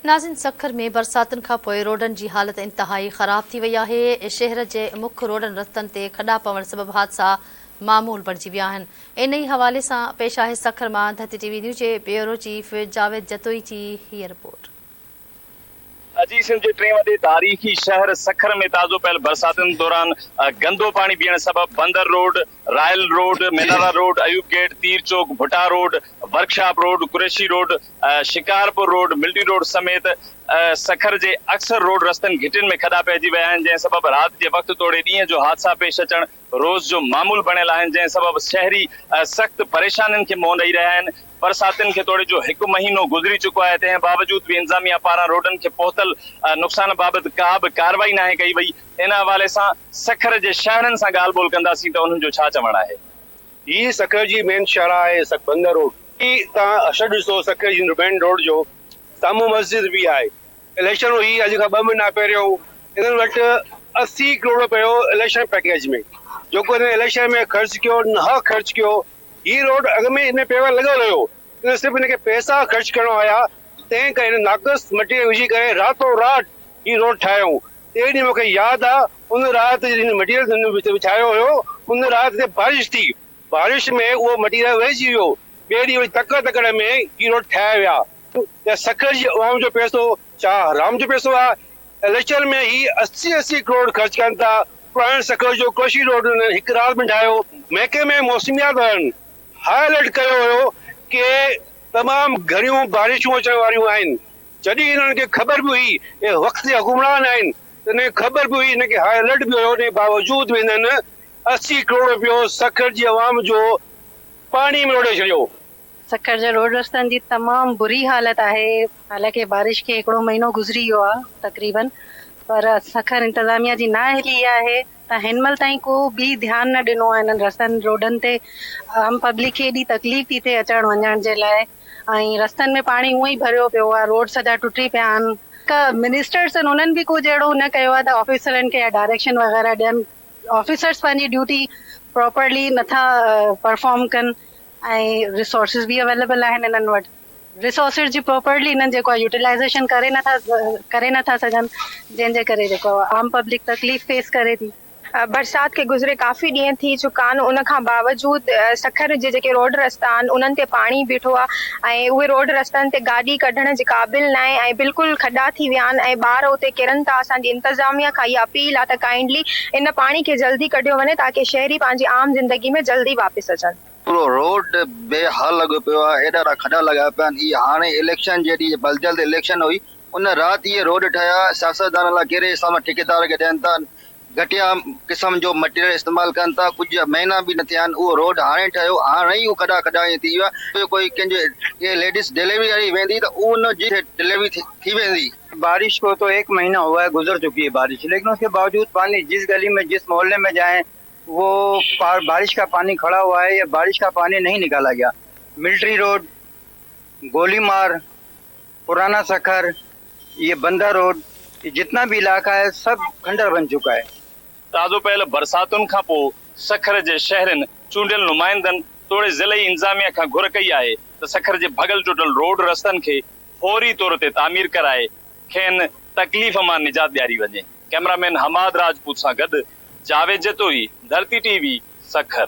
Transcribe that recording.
ناظرين سکر ۾ برساتن کانپوء روڊن جي حالت انتهائي خراب ٿي وئي آهي، شهر جي مک روڊن رستن تي کڏا پوڻ سبب حادثا معمول بڻجي ويا آهن، انهي حوالي سان پيش آهي سکر مان ڌرتي ٽي وي نيوز جي بيورو چيف جاويد جتوئي جي هيء رپورٽ. اجي سنڌ جي ٽئين وڏي تاريخي شهر سکر ۾ تازو پيل برساتن دوران گندو پاڻي بيهڻ سبب Bandar road, royal road, Minara road, Ayub gate, Teer Chowk, Bhutta road, workshop road, Qureshi road, Shikarpur road, military road سميت سکر جي اڪثر روڊ رستن گهٽين ۾ کڏا پئجي ويا آهن، جنهن سبب رات جي وقت توڙي ڏينهن جو حادثا پيش اچڻ روز جو معمول بڻيل آهن، جنهن سبب شهري سخت پريشانين کي منهن ڏئي رهيا آهن. برساتن کي توڙي جو هڪ مهينو گذري چڪو آهي، تنهن باوجود به انتظاميا پاران روڊن کي پهتل نقصان بابت ڪا به ڪارروائي ناهي ڪئي وئي. ان حوالي سان سکر جي شهرين سان ڳالهه ٻولهه ڪنداسين ته انهن جو ڇا چوڻ آهي. هي سکر جي مين شاهراهه آهي سک بندر روڊ. هي توهان حشر ڏسو سکر جي مين روڊ جو سامهون مسجد به آهي. اليڪشن هئي اڄ کان ٻه مهينا پهريون انهن وٽ 80 ڪروڙ رپيو اليڪشن پيڪيج ۾ جيڪو انهن اليڪشن ۾ خرچ ڪيو نه خرچ ڪيو هي روڊ اڳ ۾ ان پيور لڳل هيو ان صرف ان کي پئسا خرچ ڪرڻو هيا تنهن ڪري هن ناقص مٽيريل وجهي ڪري راتو رات هي روڊ ٺاهيائون تي ڏينهن مونکي ياد آ ان رات جڏهن مٽيريل وڇايو هيو ان رات تي بارش ٿي بارش ۾ اهو مٽيريل وهجي ويو ٻئي ڏينهن وري تڪڙ تڪڙ ۾ هي روڊ ٺاهيا ويا ته سکر جي عوام جو پئسو ڇا حرام جو پئسو آ اليڪشن ۾ هي 80 80 ڪروڙ خرچ ڪن ٿا پراڻي سکر جو ڪرشي روڊ انهن هڪ رات ۾ ٺاهيو محڪمي موسميات وارن هاء الرٽ ڪيو هيو ڪي تمام گهڻيون بارشون اچڻ واريون آهن جڏهن انهن کي خبر به هئي اهي وقت جا حڪمران آهن تنهن کي خبر به هئي انهن کي هاء الرٽ به هيو ان جي باوجود به انهن 80 ڪروڙ رپيو سکر جي عوام جو پاڻي ۾ لوڙهي ڇڏيو. سکر جي روڊ رستن جي تمام بري حالت آهي حالانڪه بارش کي هڪڙو مهينو گذري ويو آهي تقريبن پر سکر انتظاميا جي نااهلي آهي ته هن مهل تائين ڪو به ڌيان نه ڏنو آهي انهن رستن روڊن تي عام پبلڪ کي ايڏي تڪليف ٿي ٿئي اچڻ وڃڻ جي لاء ۽ رستن ۾ پاڻي هونئن ئي ڀريو پيو آهي روڊ سڄا ٽٽي پيا آهن ڪا منسٽرس آهن انهن به ڪجهه اهڙو نه ڪيو آهي ته آفيسرن کي ڊائريڪشن وغيره ڏين آفيسرس پنهنجي ڊيوٽي پراپرلي نٿا پرفارم ڪن ۽ ريسورسز به اويليبل آهن انهن وٽ ريسورسز جي پراپرلي انهن جيڪو آهي يوٽيلائزيشن ڪري نٿا ڪري نٿا سگهن جنهن جي ڪري جيڪو عام پبلڪ تڪليف فيس ڪري ٿي. برسات کي گذري ڪافي ڏينهن ٿي چڪا آهن ان کان باوجود سکر جي جيڪي روڊ رستا آهن انهن تي پاڻي بيٺو آهي ۽ اهي روڊ رستن تي گاڏي ڪڍڻ جي قابل ناهي ۽ بلڪل کڏا ٿي ويا آهن ۽ ٻار اتي ڪرن ٿا اسان جي انتظاميا کان اها اپيل آهي ته ڪائنڊلي ان پاڻي کي جلدي ڪڍيو وڃي تاڪه شهري پنهنجي عام زندگي ۾ جلدي واپس اچن. پورو روڊ بي حال لڳو پيو آهي ايڏا ايڏا کڏا لڳا پيا آهن اهي هاڻي اليڪشن جي ڏينهن بلديل تي اليڪشن هئي ان رات اهي روڊ ٺهيا سياستدان الاء ڪهڙي حساب سان ٺيڪيدار کي ڏين ٿا گهٽيا قسم جو مٽيريل استعمال ڪن ٿا ڪجهه مهينا به نه ٿيا آهن اهو روڊ هاڻي ٺهيو هاڻي ئي اهو کڏا کڏا ائين ٿي ويو آهي ڪوئي ڪنهن جي ليڊيز ڊليوري واري ويندي ته ان جي ڊليوري ٿي ويندي. بارش کو تو ايڪ مهينا هوا هي گذر چڪي هي بارش ليڪن اس ڪي باوجود پاني جس گلي مين جس محلي مين جائين वो बारिश का पानी खड़ा हुआ है या बारिश का पानी नहीं निकाला गया। मिलिट्री रोड, गोलीमार, पुराना सखर, ये बंदा रोड, जितना भी इलाका है सब खंडर बन चुका है। تازو پيل برساتن کان پوء سکر جي شهرين چونڊيل نمائندن توڙي ضلعي انتظاميا کان گهر ڪئي آهي ته سکر جي ڀڳل ٽٽل روڊ رستن کي فوري طور تي تعمير ڪرائي کين تڪليف مان نجات ڏياري وڃي. ڪئميرا مين حماد راجپوت سان گڏ جاويد جتوئي، ڌرتي ٽي وي، سکر.